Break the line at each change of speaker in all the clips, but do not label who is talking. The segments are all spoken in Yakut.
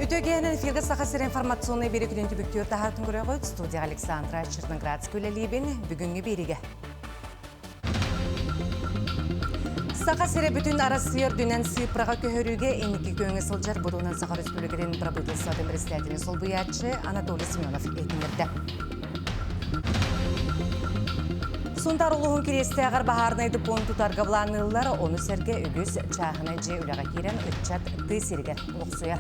Үтүө эфиргэ Саха сирэ информационнай биэри күнүн түбүктүүр таһаатын көрөҕүт. Студия Александра Черноградская үлэлиибин. Бүгүҥҥү биэригэ. Саха сирэ бүтүн Арассыыйа үрдүнэн сыыппараҕа көһөрүүгэ инники күөҥҥэ сылдьар бу туһунан Саха Өрөспүүбүлүкэтин Бырабыыталыстыбатын председателин солбуйааччы Анатолий Семенов иһитиннэрдэ. Сунтаар улууһун Кириэстээҕэр баһаарынай депон тутарга былаанныыллар, ону сэргэ үгүс чааһынай дьиэ үлэҕэ киирэн ыччат тыа сиригэр олохсуйар.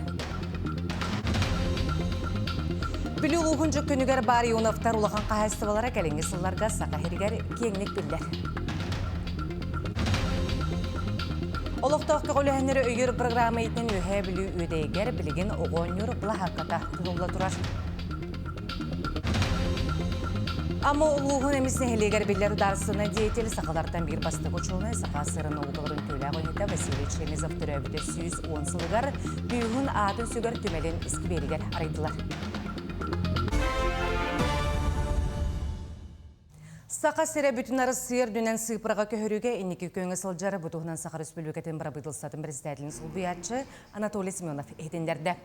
Бүлүү улууһун Дьөккөнүгэр баар Ионовтар улахан хаһаайыстыбалара кэлиҥҥи сылларга Саха сиригэр киэҥник биллэр. Олохтоох көҕүлээһиннэри өйүүр программа иитинэн Үөһээ Бүлүү Үөдэйигэр билигин оҕо оонньуур былаһаакката тутулла турар. Амма улууһун Эмис нэһилиэгэр биллэр ударственнай деятель сахалартан биир бастакы учуонай саха сырын наукаларын үтүөлээх үлэһитэ Василий Чемезов төрөөбүтэ 110 сылыгар бүүһүн аатын сүгэр түмэлин искибиэригэр арыйдылар. Саха сирэ бүтүн Арассыыйа үрдүнэн сыыппараҕа көһөрүүгэ инники күөҥҥэ сылдьар. Бу туһунан Саха Өрөспүүбүлүкэтин Бырабыыталыстыбатын председателин солбуйааччы Анатолий Семенов иһитиннэрдэ.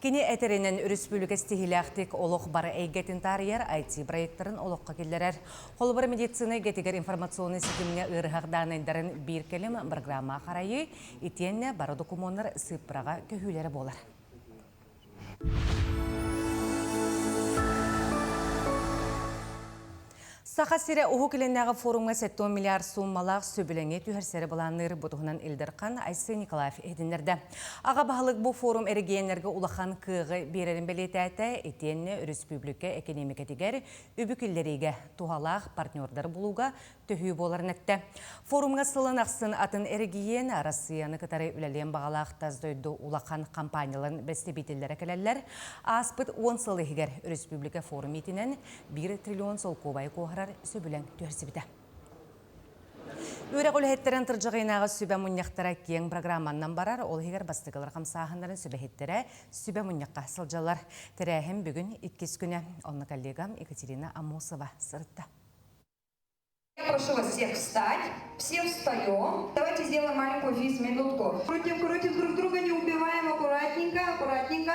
Кини этэринэн, өрөспүүбүлүкэ ситиһиилээхтик олох бары эйгэтин таарыйар IT-проектарын олоххо киллэрэр. Холобура, медицина эйгэтигэр информационнай ситимҥэ ыарыһах дааннайдарын биир кэлим программа харайыы, итиэннэ бары докумуоннар сыыппараҕа көһүүлэрэ буолар. Саха сирэ Уһук Илиннээҕи форумҥа 70 миллиард сууммалаах сөбүлэҥи түһэрсэри былаанныыр. Бу туһунан Ил Дархан Айсен Николаев иһитиннэрдэ. Аҕа баһылык бу форум эрэгийиэннэргэ улахан кыаҕы биэрэрин бэлиэтээтэ, итиэннэ өрөспүүбүлүкэ экэниэмикэтигэр үбү киллэриигэ туһалаах партнердары булууга төһүү буоларын эттэ. Форумҥа сылын ахсын атын эрэгийиэн Арассыыйаны кытары үлэлиэн баҕалаах тас дойду улахан компанияларын бэстэбиитэллэрэ кэлэллэр. Ааспыт 10 сыл иһигэр өрөспүүбүлүкэ форум иитинэн 1 триллион солкуобайы куоһарар сөбүлэҥ түһэрсибитэ. Үөрэх үлэһиттэрин Тырдьаҕыйынааҕы сүбэ мунньахтара киэҥ программаннан барар, ол иһигэр бастакылар хамсааһыннарын сүбэһиттэрэ сүбэ мунньахха сылдьаллар. Тэрээһин бүгүн иккис күнэ. Онно коллегам Екатерина Амосова сырытта.
Я прошу вас всех встать. Все встаем. Давайте сделаем маленькую физминутку. Крутим, крутим друг друга, не убиваем. Аккуратненько, аккуратненько.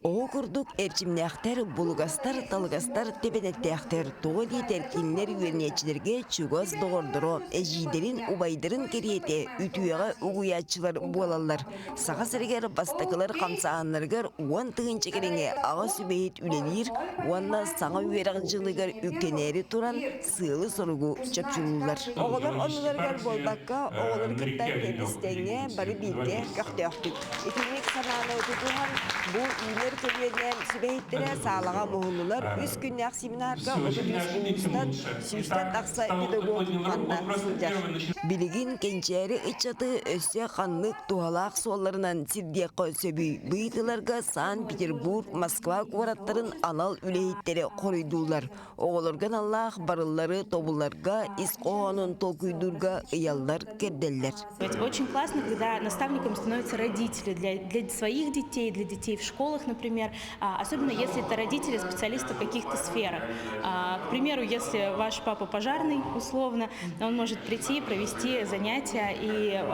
Оҕо курдук эрчимнээхтэр, булугастар, талыгастар, тэбэнэттээхтэр, тоҕо диэтэр кинилэр үөрэнээччилэргэ чугас доҕордоро, эдьиийдэрин, убайдарын кэриэтэ үтүөҕэ угуйааччылар буолаллар. Саха сиригэр бастакылар хамсааһыннарыгар 10 тыһыынча кэриҥэ аҕа сүбэһит үлэлиир уонна саҥа үөрэх дьылыгар үктэнээри туран сыалы-соругу чопчулууллар.
Оҕолор оннуларыгар буолбакка, оҕолору кытта тэбис-тэҥҥэ бары бииргэ көхтөөхтүк. Итинник санааны тутуһан, бу үүнэр көлүөнэ сүбэһиттэрэ саалаҕа муһуннулар. Үс күннээх семинарга 33 улуустан сүүстэн тахса педагог манна сылдьар.
Билигин кэнчээри ыччаты өссө ханнык туһалаах суолларынан сирдиэххэ сөбүй быытыларга Санкт-Петербург, Москва куораттарын анал үлэһиттэрэ хоруйдууллар. Оҕолорго аналлаах барыллары тобуларга, ис хоһоонун толкуйдуурга ыйаллар-кэрдэллэр.
Очень классно, когда наставником становятся родители для своих детей, для детей в школах, например, особенно если это родители специалисты в каких-то сферах. К примеру, если ваш папа пожарный, условно, он может прийти, провести занятия и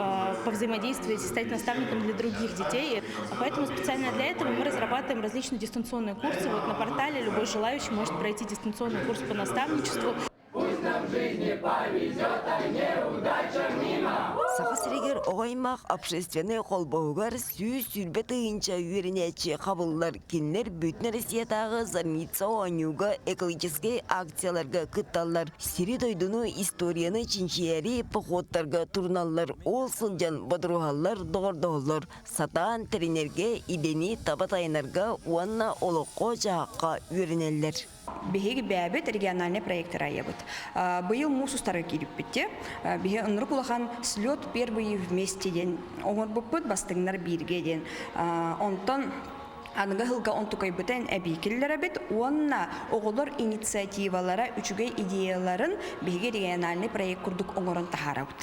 повзаимодействовать, стать наставником для других детей. Поэтому специально для этого мы разрабатываем различные дистанционные курсы. Вот на портале любой желающий может пройти дистанционный курс по наставничеству.
Пусть нам в жизни повезет, а неудача мимо.
Саха сиригэр оҕо аймах общественнай холбоһугар 120 тыһыынча үөрэнээччи хабыллар. Кинилэр бүтүн Россиятааҕы Зарница оонньууга экологическай акцияларга кытталлар. Сири-дойдуну, историяны чинчийээри походтарга туруналлар. Ол сылдьан бодоруһаллар, доҕордоһоллор. Сатаан тэринэргэ, идэни таба тайанарга уонна олоххо-дьаһахха үөрэнэллэр.
Биһиги бэйэбит региональный проектор айабыт. Быйыл муус устарга киириппит. Биһи ынырык улахан слет первые вместе диэн оҥорбуппут, бастыҥнар бииргэ диэн. Онтон аныгы сылга онтукайбытын эбии киллэрэбит уонна оҕолор инициативалара, үчүгэй идеяларын биһиги региональный проект курдук оҥорон таһаарабыт.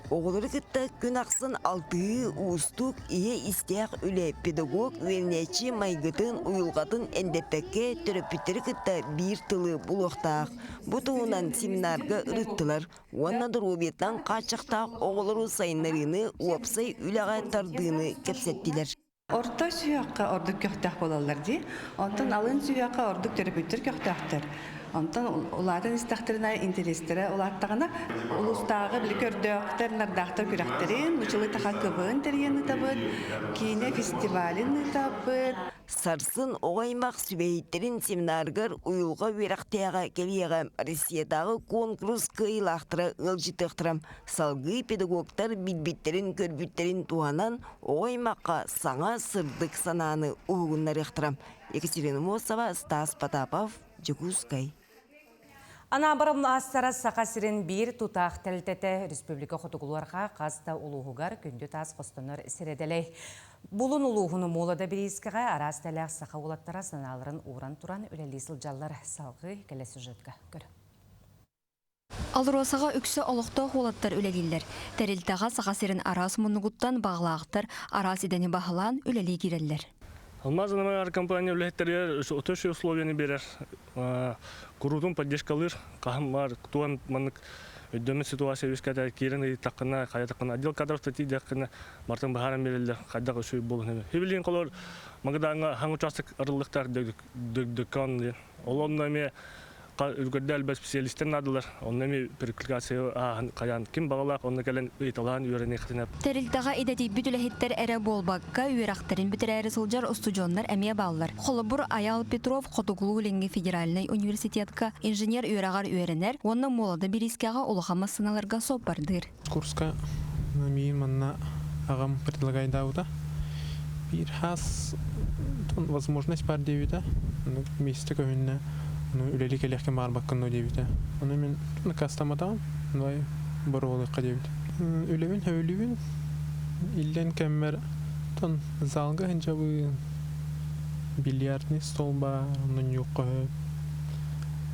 Оҕолору кытта күн ахсын алтыһыы уустук, иһэ-истээх үлэ, педагог үөрэнээччи майгытын, уйулҕатын эндэппэккэ төрөппүттэри кытта биир тылы булуохтаах. Бу туһунан семинарга ырыттылар уонна доруобуйаттан хааччахтаах оҕолору сайыннарыыны уопсай үлэҕэ тардыыны кэпсэттилэр.
Орто сүһүөххэ ордук көхтөөх буолаллар дии. Онтон алын сүһүөххэ ордук төрөппүттэр көхтөөхтөр. Онтон улаатан истэхтэринэ интэриэстэрэ улааттаҕына улуустааҕы били көрдөөхтөр, нардаахтар күрэхтэрин, Мучулы таха кыбын тэрийэн ыытабыт, киинэ фестивалын ыытабыт.
Сарсын оҕо аймах сүбэһиттэрин семинарыгар уйулҕа үөрэхтээҕэ кэлиэҕэ Россиятааҕы куонкурус кыайыылаахтара ыалдьытыахтара. Салгыы педагогтар билбиттэрин-көрбүттэрин туһанан оҕо аймахха саҥа сырдык санааны уһугуннарыахтара. Екатерина Мосова, Стас Потапов, Дьокуускай.
Анаабыр астара Саха сирин биир тутаах тэрилтэтэ республика хотугулуарха хас да улууһугар күндү таас хостонор сирэдэлэй. Булун улууһун Муолада бириискэҕэ араас тэлээх саха уолаттара санааларын ууран туран үлэлии сылдьаллар. Салгыы кэлэ сюжетка көрө.
Алросаҕа үксэ олохтоох уолаттар үлэлииллэр. Тэрилтэҕэ Саха сирин араас муннугуттан баҕалаахтар араас идэни баһылаан үлэлии киирэллэр.
Алмаз компания үлэһиттэригэр өтөшүй условияны биэрэр, куруутун поддержкалыыр, хаһан баар туон маннык өйдөммүт ситуация үөскэтэ киирэн ыйыттаххына, хайатаххына, отдел кадров тиийдэххинэ бартын быһааран биэрэллэр, хайдах үчүгэй буолуон Хибилиин холор Магадаҥҥа хаҥ учаастак арыллыктаах дөккөн диэн. Ол онно эмиэ үлгэрдэ элбэх специалистар наадалар. Онно эмиэ перекликация ааһан хайаан ким баҕалаах онно кэлэн ыйыталаан үөрэниэхтинэ.
Тэрилтэҕэ идэтийбит үлэһиттэр эрэ буолбакка, үөрэхтэрин бүтэрээри сылдьар устудьуоннар эмиэ бааллар. Холобур, Айаал Петров Хотугулуу-Илиҥҥи федеральнай университетка инженер үөрэҕэр үөрэнэр уонна Молодо бириискэҕэ улахан массыыналарга суоппардыыр.
Курска миин манна аҕам предлагайдаабыта. Биир хас возможность бар диэбитэ. Миэстэ көһүннэ. Ну үлэлии кэлиэххин баҕарбаккын дуо диэбитэ. Ону мин накастаматаҕым. Давай боруобалыахха диэбит. Үлэбин сөбүлүүбүн. Иллэн кэммэр тон залга сылдьабын. Бильярдный стол баар, онно ньуохха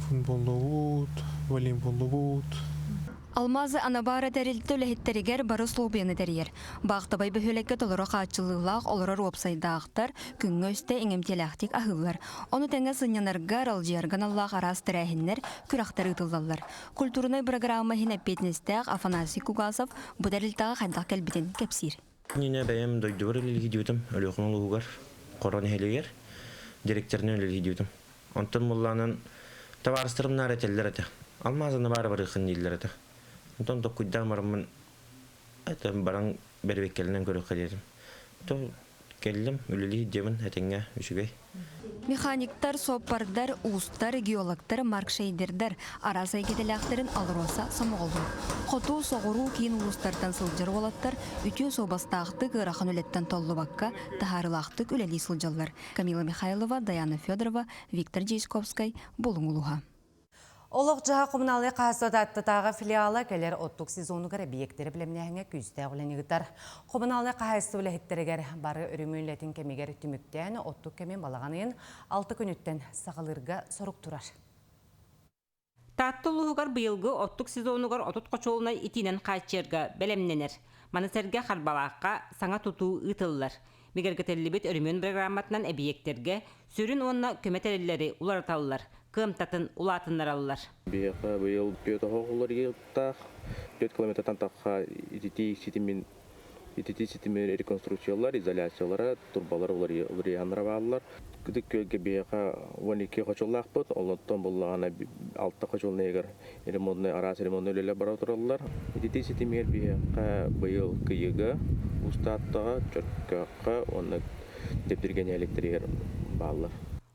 футболлуубут, волейболлуубут.
Алмазы Анабара тэрилтэ үлэһиттэригэр бары условияны тэрийэр. Баахтабай бөһүөлэккэ толору хааччыллыылаах олорор уопсайдаахтар, күҥҥэ үстэ иҥэмтиэлээхтик аһыыллар. Ону тэҥэ сынньанарга, аралдьыйарга аналлаах араас тэрээһиннэр, күрэхтэр ыытыллаллар. Культурнай бырагыраама иһин эппиэтинэстээх Афанасий Кугасов бу тэрилтэҕэ хайдах кэлбитин кэпсиир.
Иннинэ бэйэм дойдубар үлэлии диэбитим, Өлүөхүмэ улууһугар, Хоро нэһилиэгэр директорынан үлэлии диэбитим. Онтон буллаанан табаарыстарым наар этэллэр этэ. Алмаазаны баара барыаххын дииллэр этэ. Онтон токкуйдаан бараммын это баран бэрэбиэккэлэнэн көрүөххэ диэтим. То кэллим, үлэлии диэбин этэҥҥэ үчүгэй.
Механиктар, суоппардар, уустар, геологтар, маркшейдердэр араас эйгэтэлээхтэрин АЛРОСА сомоҕолуур. Хоту, соҕуруу киин улуустартан сылдьар уолаттар үтүө суобастаахтык ыарахан үлэттэн толлубакка, таһаарыылаахтык үлэлии сылдьаллар. Камила Михайлова, Даяна Федорова, Виктор Дьячковскай, Булуҥ улууһа.
Олох-дьаһах коммуналнай хаһаайыстыба Тааттатааҕы филиала кэлэр оттук сезонугар эбийиэктэри бэлэмнээһиҥҥэ күүстээх үлэни ыытар. Коммуналнай хаһаайыстыба үлэһиттэригэр бары өрөмүөн үлэтин кэмигэр түмүктээн оттук кэмин балаҕан ыйын алта күнүттэн саҕалыырга сорук турар.
Таатта улууһугар быйылгы оттук сезонугар 30 хочуолунай итиинэн хааччыйарга бэлэмнэнэр. Маны сэргэ Харбалаахха саҥа тутуу ыытыллар. Бигэргэтиллибит өрөмүөн программатынан эбийиэктэргэ сүрүн уонна көмө тэриллэри уларыталлар, кыамтатын улаатыннараллар.
Биһиэхэ быйыл түөрт оһох уларыйыахтаах. 4 километртан тахха ититии ситимин ититии ситимин реконструкциялар, изоляциялара, турбалар уларыйаннара бааллар. Кытык күөлгэ биһиэхэ 12 хочоллаахпыт, онтон буллаҕына алта хочолнайыгар ремонтнай араас ремонтнай үлэлэр бара тураллар. Ититии ситимигэр биһиэхэ быйыл Кыйыга, Устааттаҕа, Чөркөөххө уонна Дэбдиргэ нэһилиэктэригэр бааллар.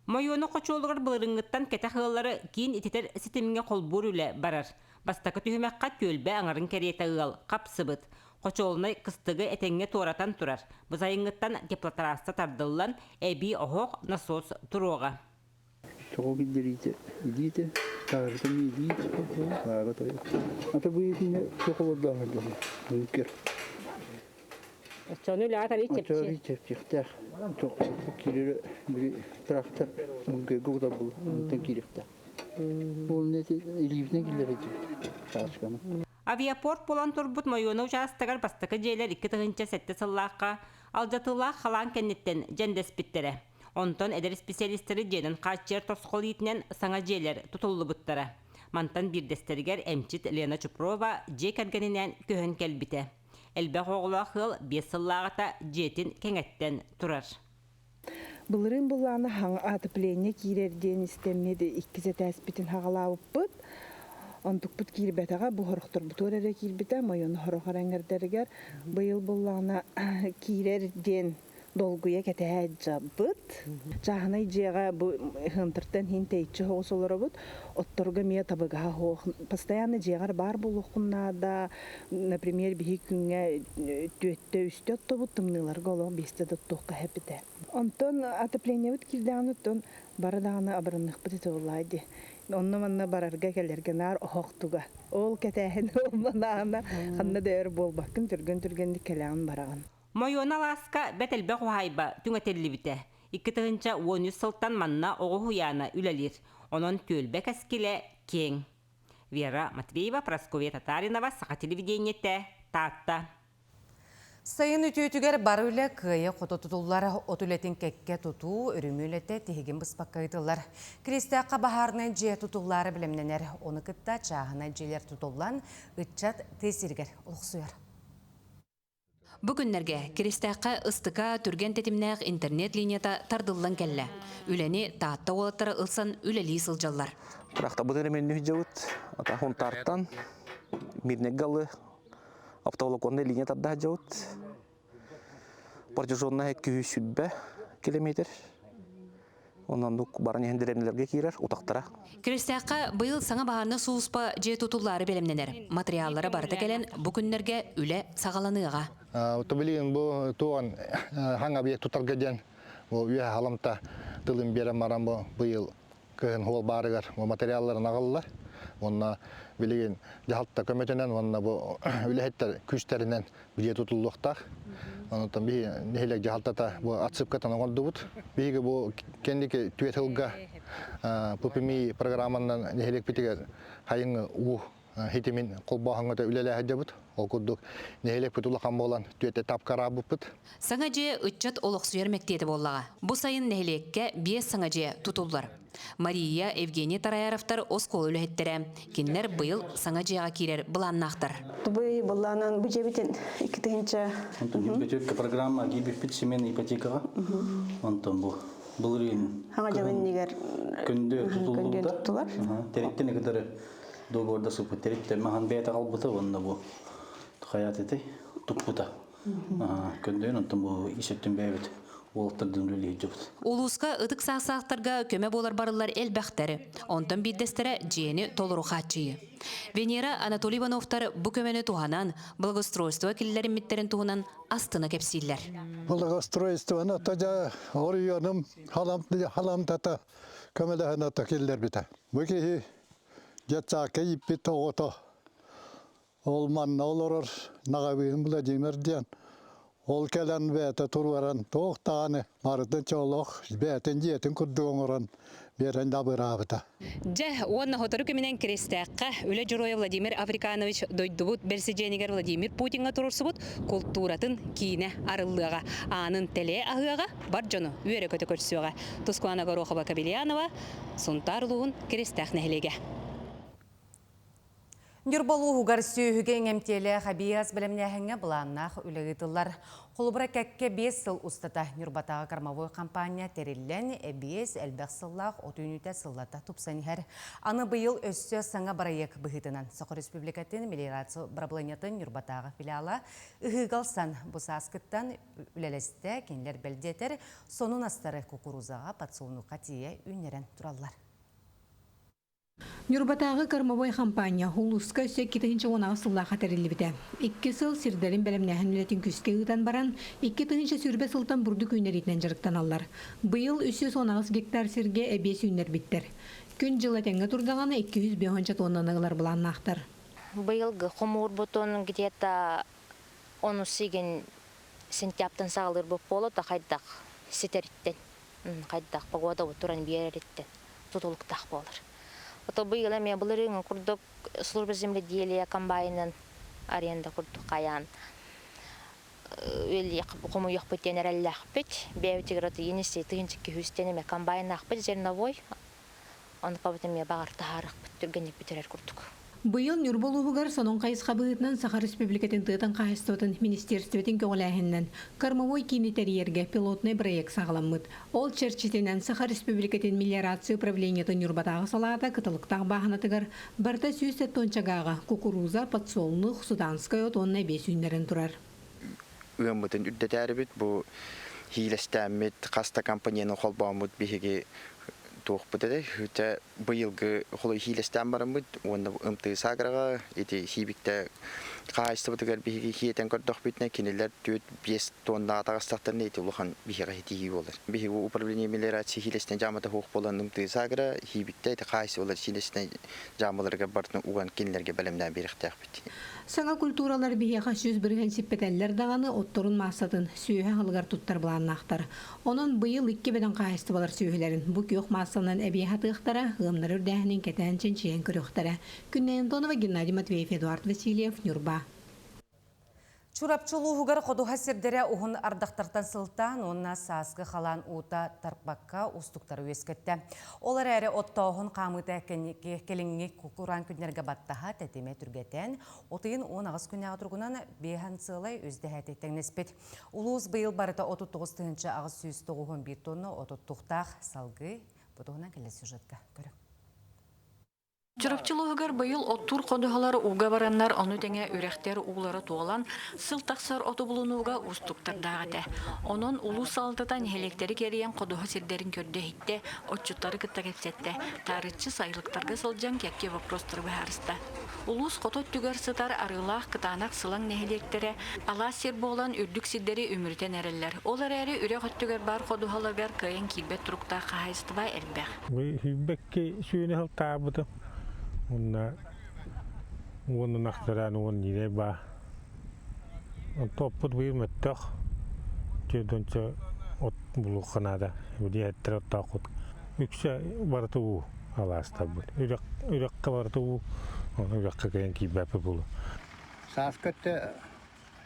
Мойуону хочуолугар былырыыҥҥыттан кэтэх ыаллары киин ититэр ситимҥэ холбуур үлэ барар. Бастакы түһүмэххэ түөлбэ аҥарын кэриэтэ ыал хапсыбыт. Хочуолунай кыстыгы этэҥҥэ туоратан турар. Бу сайыҥҥыттан теплотрасса тардыллан, эбии оһох, насос туруоҕа.
Тоҕо киллэриитэ илиитэ, таарытын илии, лаага тойо. Ата бу итиннэ туох олордоох дьон
Оччону үлэҕэ тарый
чэпчи. Чэпчиэхтээх. Киирэр били трактор мунгайга утарбыл онтон киириэхтээх. Ол илиибитинэн киллэрэ таасканы.
Авиапорт буолан турбут Мойуона учаастагар бастакы дьиэлэр 2007 сыллаахха алдьатыылаах халаан кэнниттэн дьэндэспиттэрэ. Онтон эдэр специалистары дьиэнэн хааччыйар тосхол иитинэн саҥа дьиэлэр тутуллубуттара. Мантан биирдэстэригэр эмчит Лена Чупрова дьиэ кэргэнинээн көһөн кэлбитэ. Элбэх оҕолоох ыал биэс сыллааҕыта дьиэтин кэҥэттэн турар.
Былырыын былаана отопление киирэр диэн истэммит иккис этээспитин хаҕалаабыппыт. Онтукпут киирбэтэҕэ, бу хорохторбутугар эрэ киирбитэ, мойон хорох эрэҥэрдэригэр. Быйыл буллаҕына киирэр диэн долгуйа кэтэһэ дьаббыт. Чааһынай дьиэҕэ бу ыһыантыртан иһин тэйиччи соҕус олоробут. Отторго эмиэ табыгаһа суох. Постоянно дьиэҕэр баар буолуоххун наада. Например, биһи күҥҥэ түөттэ үстэ оттобут, тымныыларга олох биэстэ да оттуохха эппитэ. Онтон отоплениебыт киирдэҕинэ оттон бары даҕаны абыранныахпыт этэ буоллаҕа дии. Онно-манна барарга-кэлэргэ наар оһох туга. Ол кэтээһин ылманаана ханна да өр буолбаккын, түргэн-түргэнник кэлэҕин бараҕын.
Мойуона алааска бэрт элбэх уһаайба түҥэтиллибитэ. 2013 сылтан манна оҕо уһуйаана үлэлиир. Онон түөлбэ кэскилэ киэҥ. Вера Матвеева, Прасковья Татаринова, Саха телевидениетэ, Таатта.
Сайын үтүөтүгэр бары үлэ кыайа-хото тутуллар, от үлэтин кэккэ тутуу, өрүмү үлэтэ тиһигин быспакка ыытыллар. Киристээххэ баһаарынай дьиэ тутуллаары бэлэмнэнэр, ону кытта чааһынай дьиэлэр тутуллан, ыччат тыа сиригэр олохсуйар.
Бу күннэргэ Киристээххэ ыстыка түргэн тэтимнээх интернет линията тардыллан кэллэ. Үлэни Таатта уолаттара ылсан үлэлии сылдьаллар.
Трактабытын ремоннүү сылдьабыт. Ата Хунтаартан Мирнэгэ алы оптоволоконная линия тарда сылдьабыт. Протяженная 220 километр. Онон баран иһэн дэриэбинэлэргэ киирэр утахтара.
Киристээххэ быйыл саҥа баһаарынай сулууспа дьиэ тутуллаары бэлэмнэнэр. Матырыйааллара барыта кэлэн, бу күннэргэ үлэ саҕаланыаҕа.
Билигин бу туон хаҥа объект тутарга диэн бу үөһэ халамта тылын биэрэн баран бу быйыл кыһын хуол баарыгар бу материалларын аҕаллар. Уонна билигин дьаһалта көмөтүнэн уонна бу үлэһиттэр күүстэринэн дьиэ тутуллуохтаах. Онтон биһи нэһилиэк дьаһалтата бу отсыпкатан оҥордубут. Биһиги бу кэнники түөрт сылга ППМИ программанан нэһилиэкпитигэр хайыҥы уу хитимин холбооһуҥҥа үлэлээһэ дьабыт. Ол курдук нэһилиэкпит улахан буолан түөрт этапка араабыппыт.
Саҥа дьиэ ыччат олохсуйар мэктиэтэ буоллаҕа. Бу сайын нэһилиэккэ биэс саҥа дьиэ тутуллар. Мария, Евгений Тараяровтар оскуола үлэһиттэрэ. Кинилэр быйыл саҥа дьиэҕэ киирэр былааннаахтар.
Тубый былаанан бу дьиэбитин 2000
Онтон ипотека программа киирбиппит семейный ипотекаҕа. Онтон бу былырыын
Хаҥа дьылын
көндө
тутуллубута.
туттулар. Териттен кытары договорда сыппыт териттен махан бэйэтэ қалбыта уонна бу хаят этэй туппута. Көндөйүн онтон бу исөттүн бэйэбит уолаттардын үлэлии сылдьыбыт.
Улууска ытык саастаахтарга көмө буолар барыллар элбэхтэр. Онтон биирдэстэрэ дьиэни толору хааччыйыы. Венера Анатолий Ивановтар бу көмөнү туһанан благоустройство киллэриммиттэрин туһунан астына кэпсииллэр.
Благоустройствоны тажа оройуонум халамтата көмөлөһөн ото киллэрбитэ. Бу киһи детсадка ииппит оҕото Ол манна олорор Наҕабыын Владимир диэн. Ол кэлэн бэйэтэ туруоран туох даҕаны барытын чолох бэйэтин дьиэтин курдук оҥорон биэрэн дабыраабыта.
Дьэ, уонна сотору кэминэн Киристээххэ Үлэ Дьоруойа Владимир Африканович дойдубут бэрсидьиэнигэр Владимир Путиҥҥа туруорсубут култууратын киинэ арыллыаҕа, аанын тэлээ аһыаҕа, бар дьону үөрэ-көтө көрсүөҕэ. Тускулана Горохова-Кобельянова, Сунтаар улууһун Киристээх нэһилиэгэ.
Ньурба улууһугар сүөһүгэ иҥэмтиэлээх эбии-ас бэлэмнээһиҥҥэ былааннаах үлэ ыытыллар. Холобура, кэккэ биэс сыл устата Ньурбатааҕы кормовой компания тэриллэн, эбиэс элбэх сыллаах от үүнүүтэ сыллата тупсан иһэр. Аны быйыл өссө саҥа бырайыак быһыытынан Саха Республикатын мелиорация бырабылыанньатын Ньурбатааҕы филиала ыһыыга ылсан, бу сааскыттан үлэлэстэ, кинилэр бэлдиэтэр сонун астары кукурузаҕа, подсолнухха тиийэ үүннэрэн тураллар.
Ньурбатааҕы кормовой хампаанньа улууска өссө 2018 сыллаахха тэриллибитэ. Икки сыл сирдэрин бэлэмнээһин үлэтин күүскэ ыытан баран, 2020 сылтан бурдук үүнэриитинэн дьарыктаналлар. Быйыл 318 гектар сиргэ эбиэс үүннэрбиттэр. Күн-дьыл этэҥҥэ турдаҕына 250 тоннаны ылар былааннаахтар.
Быйылгы хомуурбутун где-то онус сигин сентябрьтан саҕалыырбыт буолуо да хайдах ситэриттэн хайдах погода туран биэрэриттэн тутулуктаах буолар. Ото быйыл эмиэ былырыыҥҥы курдук служба земледелия комбайнын аренда курдук хайаан хомуйуохпут диэн эрэллээхпит. Бэйэбитигэр ото Енисей тыһыынча сүүстэн эмэ комбайнаахпыт зерновой. Онукабыт эмиэ баҕар таһаарыахпыт түргэнник бүтэрэр курдук.
Быйыл Ньурба улууһугар сонун хайысха быһыытынан Саха Республикатын тыатын хаһаайыстыбатын министиэристибэтин көҕүлээһининэн кормовой киини тэрийэргэ пилотнай бырайыак саҕаламмыт. Ол чэрчитинэн Саха Республикатын мелиорация управлениетын Ньурбатааҕы салаата Кыталыктаах бааһынатыгар барыта 170 чагааҕа кукуруза, подсолнух, суданскай от уонна эбиэс үүннэрэн турар.
Ыаммытын үрдэтээрибит бу хиилэстээммит хас да компанияны холбооммут биһиги туохпут этэй үтэ быйылгы холой хиилэстээн бараммыт уонна ымтыы сааграҕа ити хиибиктэ хаһаайыстыбытыгар биһиги хиэтэн көрдөхпүтүнэ кинилэр түөрт биэс тоннаҕа таҕыстахтарына ити улахан биһиэхэ хитиһии буолар. Биһиги управление мелиорации хиилэстэн дьаамата суох буолан ымтыы саагра хиибиктэ ити хаһаайыстыбалар хиилэстэн дьаамаларыгар барытын уган кинилэргэ бэлэмнээн биэриэхтээхпит.
Саҥа культуралар биһиэхэ 100% сиппэтэллэр даҕаны отторун маассатын сүөһү аһылыгар туттар былааннаахтар. Онон быйыл икки бөдөҥ хаһаайыстыбалар сүөһүлэрин бу күөх маассанан эбии хатыахтара, ыамнары үрдээһинин кэтээн чинчийэн көрүөхтэрэ. Күннэй Антонова, Геннадий Матвеев, Эдуард Васильев, Ньурба.
Чурапчы улууһугар ходуһа сирдэрэ уһун ардахтартан сылтаан уонна сааскы халаан уута тарпакка уустуктары үөскэттэ. Ол эрээри оттооһун хаамыыта кэлиҥҥи кураан күннэргэ баттаһа тэтимэ түргэтэн, отыйын 18 күннээҕи туругунан биэһэн сыалай үс дэһээти тэҥнэспит. Улуус быйыл барыта 39 891 тонна отуттуктаах салгыы бу туһунан кэлэр сюжетка көрүҥ.
Чурапчы улууһугар быйыл оттуур ходуһалар ууга бараннар, ону тэҥэ үрэхтэр уулара туолан, сыл тахсар оту булунууга уустуктардаах этэ. Онон улуус салалтата нэһилиэктэри кэрийэн ходуһа сирдэрин көрдө-иһиттэ, отчуттары кытта кэпсэттэ, таарыччы сайылыктарга сылдьан кэккэ боппуруостары быһаарыста. Улуус хоту өттүгэр сытар Арыылаах, Кытаанах, Сылаҥ нэһилиэктэрэ алаас сир буолан үрдүк сирдэри үмүрүтэн эрэллэр. Ол эрээри үрэх өттүгэр баар ходуһаларыгар кыайан киирбэт туруктаах хаһаайыстыба элбэх.
Сүүрбэкки сүүнэ сылтаабытым. Уонна уонун ахтараан уон ньирэй баа. Топпут быйыл мөттөх. Түөрдүнчэ от булуохха наада. Билиэттэр оттооххут. Үксэ барыта уу алаастарбыт. Үрэх, үрэххэ барыта уу. Оны үрэххэ кэлэн киирбэппит булу.
Сааскы өттө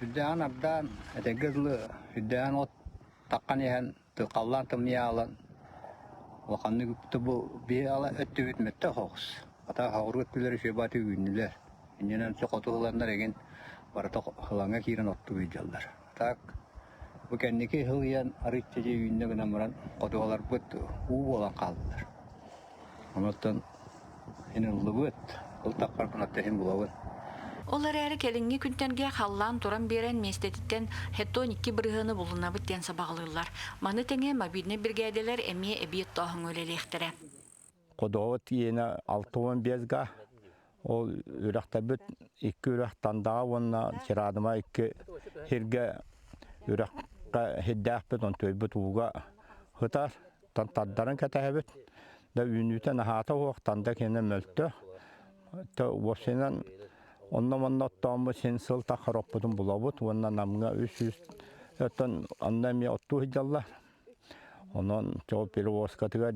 үрдээҕин ардаан, этэргэ дылы үрдээҕин от таххан иһэн Халлаан тымныйаалан улаханнык бу биһи ала өттүбүт мөттөх оҕус. Ата хаҕырыы өттүлэр үчүгэй бааты үүннүлэр. Иннинэн хоту ыланнар эгин барыта халаҥҥа киирэн оттуу илдьэллэр. Так бу кэнники сылыйан арыычча дьэ үүннэ гынан баран хотуһаларбыт уу буолан хааллылар. Онуттан ин ыллыбыт, ол таххарбын отто иһин булабын.
Ол эрээри кэлиҥҥи күнтэргэ халлаан туран биэрэн миэстэтиттэн хеттон икки бырыһыаны булунабыт диэн сабаҕалыыллар. Маны тэҥэ мобильнай биригээдэлэр эмиэ эбии оттооһуҥҥа үлэлиэхтэрэ.
Ходоҕо тиийэнэ 65 га ол үрэхтэрбит икки үрэх Тандаҕа уонна Чыраадыма икки сиргэ үрэххэ сирдээхпит, онтуйбут ууга сытар. Тардарын кэтэһэбит. Да үүнүүтэ наһаата уох, танда кэннэ мөлтөх. Уопсайынан онно-манна оттооммут син сыл таххар оппутун булабыт уонна Намҥа 300 оттон онно эмиэ оттуу сылдьаллар. Онон чол перевозкатыгар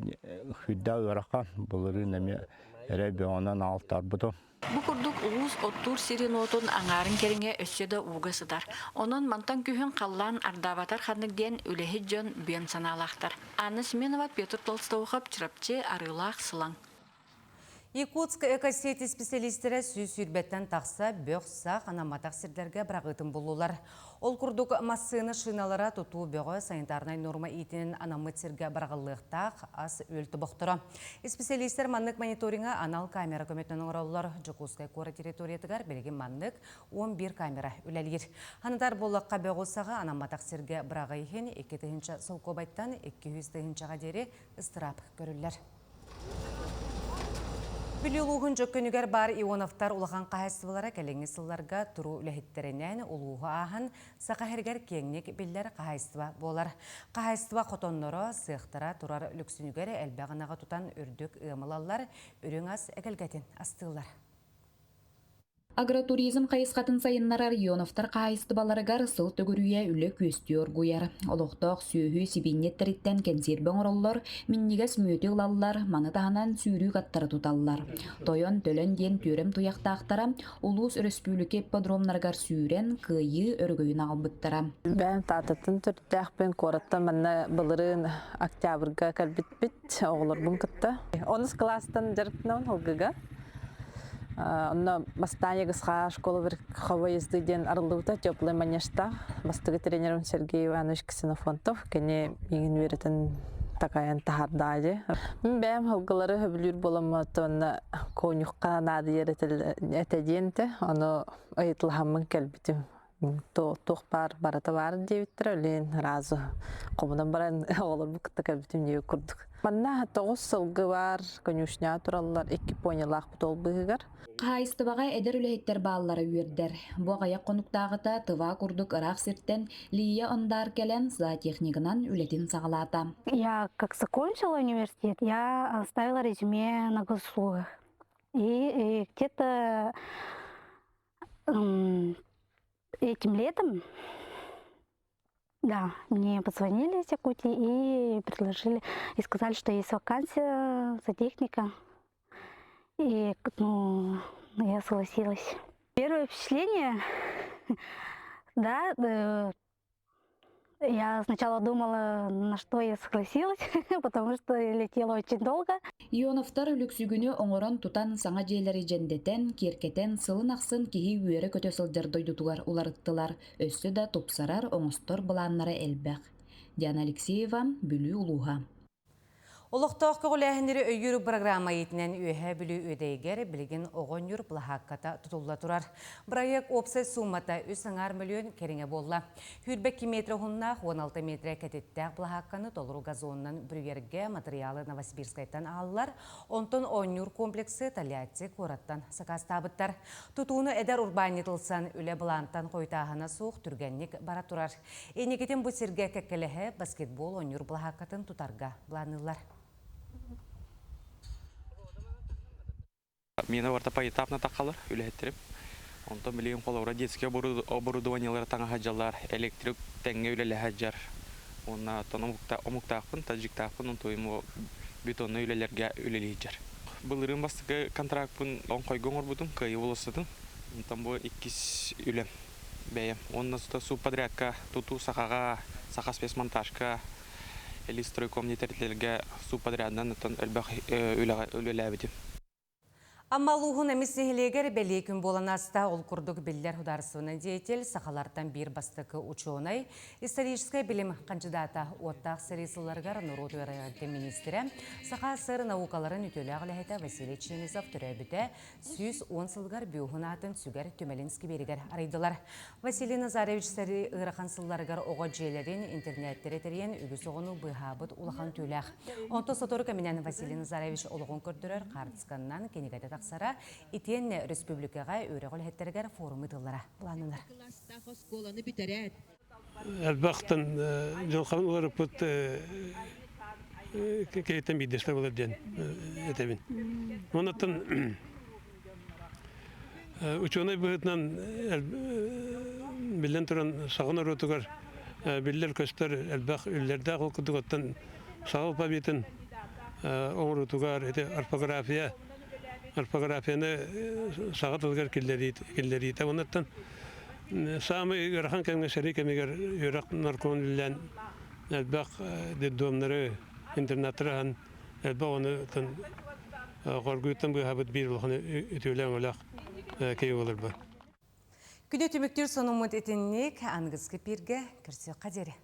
сүрдээх ыарахан, былырыын эмиэ эрэй бөҕөнөн аалтарбытым.
Бу курдук улуус оттуур сирин-уотун аҥаарын кэриҥэ өссө да ууга сытар. Онон мантан күһүн халлаан ардаабатар ханнык диэн үлэһит дьон бүөн санаалаахтар. Анна Семенова, Петр Толстоухов, Чурапчы, Арыылаах, Сылаҥ.
Якутск экосети специалистэрэ 120-тэн тахса бөх-сах анамматах сирдэргэ быраҕыытын буллулар. Ол курдук массыына шиналара тутуу бөҕө санитарнай норма иитинэн анаммыт сиргэ быраҕыллыахтаах ас үөл тобохторо. Исписэлиистэр маннык мониторинга анал камера көмөтүнэн оҥороллор. Дьокуускай куорат территориятыгар билигин маннык 11 камера үлэлиир. Ханытар буоллахха бөҕү саҕа анамматах сиргэ быраҕыы иһин 2 тыһыынча солкуобайтан 200 тыһыынчаҕа диэри ыстыраап көрүллэр. Бүлүү улууһун Дьөккөнүгэр баар Ионовтар улахан хаһаайыстыбалара кэлиҥҥи сылларга туруу үлэһиттэринэн улууһу ааһан Саха сиригэр киэҥник биллэр хаһаайыстыба буолар. Хаһаайыстыба хотонноро, сыахтара турар Лүксүнүгэр элбэх ынаҕы тутан үрдүк ыам ылаллар, үрүҥ ас эгэлгэтин астыыллар.
Агротуризм хайысхатын сайыннарар Ионовтар хаһаайыстыбаларыгар сыл төгүрүйэ үлэ күөстүү оргуйар. Олохтоох сүөһү сибиинньэттэриттэн кэнсиэрбэ оҥороллор, минньигэс мүөтү ылаллар, маны таһынан сүүрүүк аттары туталлар. Тойон, Төлөн диэн түөрэм туйахтаахтара улуус өрөспүүбүлүкэ ипподромнарыгар сүүрэн, кыайыы өрөгөйүн аҕалбыттара.
Бэйэм Тааттаттан төрүттээхпин, куораттан манна былырыын октябрьга кэлбиппит оҕолорбун кытта. Онус кылаастан дьарыктанабын ылгыга. Онно бастаан Егысха школа верховой езды диэн арыллыбыта теплый манежтаах. Бастакы тренерим Сергей Иванович Ксенофонтов. Кини миигин үөрэтэн такайан таһаарда дии. Мин бэйэм сылгылары сөбүлүүр буоламмын уонна конюхха наадыйар этэ диэн этэ. Ону ыйыталаһаммын кэлбитим. Туох баар барыта баар диэбиттэрэ, олен сразу хомунан баран оҕолорбун кытта кэлбитим диэбит курдук. Манна тоҕус сылгы баар, конюшняҕа тураллар, икки понялаахпыт ол быыһыгар.
Хаһаайыстыбаҕа эдэр үлэһиттэр бааллара үөрдэр. Бу аҕыйах хонуктааҕыта Тыва курдук ыраах сиртэн Лия Ондар кэлэн зоотехнигынан үлэтин саҕалаата.
Я как закончила университет, я оставила резюме на госуслугах. И где-то этим летом, да, мне позвонили из Якутии и предложили, и сказали, что есть вакансия зоотехника. И ну, я согласилась. Первое впечатление, да, я сначала думала, на что я согласилась, потому что летела очень долго.
Ионовтар үлүксүгүнү оҥорон тутан саҥа дьиэлэри дьэндэтэн, киэркэтэн сылын ахсын киһи үөрэ-көтө сылдьар дойдутугар уларыттылар. Өссө да тупсарар, оҥостор былааннара элбэх. Диана Алексеева, Бүлүү улууһа.
Олохтоох көҕүлээһиннэри өйүүр бырагыраама иитинэн Үөһээ Бүлүү Үөдэйигэр билигин оҕонньур былаһаакката тутулла турар. Бырайыак уопсай суумата үс аҥаар мөлүйүөн кэриҥэ буолла. 22 метр уһуннаах, 16 метрэ кэтиттээх былаһаакканы толору газонунан бүрүйэргэ матырыйаалы Новосибирскайтан аҕаллар, онтон оонньуур комплексы Тольятти куораттан сакаастаабыттар. Тутууну эдэр урбаанньыт ылсан, үлэ былаантан хойутааһына суох түргэнник бара турар. Инникитин бу сиргэ кэккэлэһэ баскетбол оонньуур былаһааккатын тутарга былаанныыллар.
Мина барта поэтапно тахалар үлэһиттерим. Онтон билигин холобура детский оборудованиелары таҥаһа дьаллар, электрик тэҥҥэ үлэлэһэ дьар. Уонна оттон омуктаахпын, таджиктаахпын, онтуйум бетоннай үлэлэргэ үлэлиир. Былырыын бастакы контракпын оҥхойго оҥорбутум, кыайыы болуоссатын. Онтон бу иккис үлэм. бэйэм. Уонна субподрядка тутуу сахаҕа, саха спецмонтажка, Элистройком тэрилтэлэргэ субподрядынан оттон элбэх үлэҕэ үлэлээбитим.
Амма улууһун эмис нэһилиэгэр бэлиэ күн буолан ааста. Ол курдук биллэр художественный деятель, сахалартан биир бастакы учуонай, историческай билим хандьыдаата, уоттаах сэрии сылларыгар норуот үөрэҕин министрэ, Саха СССР наукаларын үтүөлээх үлэһитэ Василий Чемезов төрөөбүтэ 110 сылыгар бюһун аатын сүгэр түмэлин скверигэр арыйдылар. Василий Назаревич сэрии ыарахан сылларыгар оҕо дьиэлэрин, интернеттэри тэрийэн үгүс оҕону быыһаабыт улахан түүлээх. Онтон сотору кэминэн Василий Назаревич олоҕун көрдөрөр хаартысканнан кинигэтэ тахсара, итиэннэ республикаҕа үөрэх үлэһиттэригэр форум ыытыллара былааннанар.
Элбэхтэн дьылҕан уларыппыт киһиттэн биирдэстэ буолар диэн этэбин. Оннуттан учуонай быһыытынан биллэн туран саха норуотугар биллэр-көстөр элбэх үллэрдээх ол курдук оттон саха алфавитын оҥоруутугар ити орфография орфографияны саха тылыгар киллэриитэ оннуттан Саамай ыарахан кэмҥэ сэрии кэмигэр үөрэх наркомун үлэлээн элбэх детдомнары, интернаттары аһан элбэх ону хоргуйуттан быыһаабыт биир улахан үтүөлээх өҥөлөөх киһи буоларбын.
Күнү түмүктүүр сонуммут итинник аныгыскы пииргэ көрсүөххэ диэри.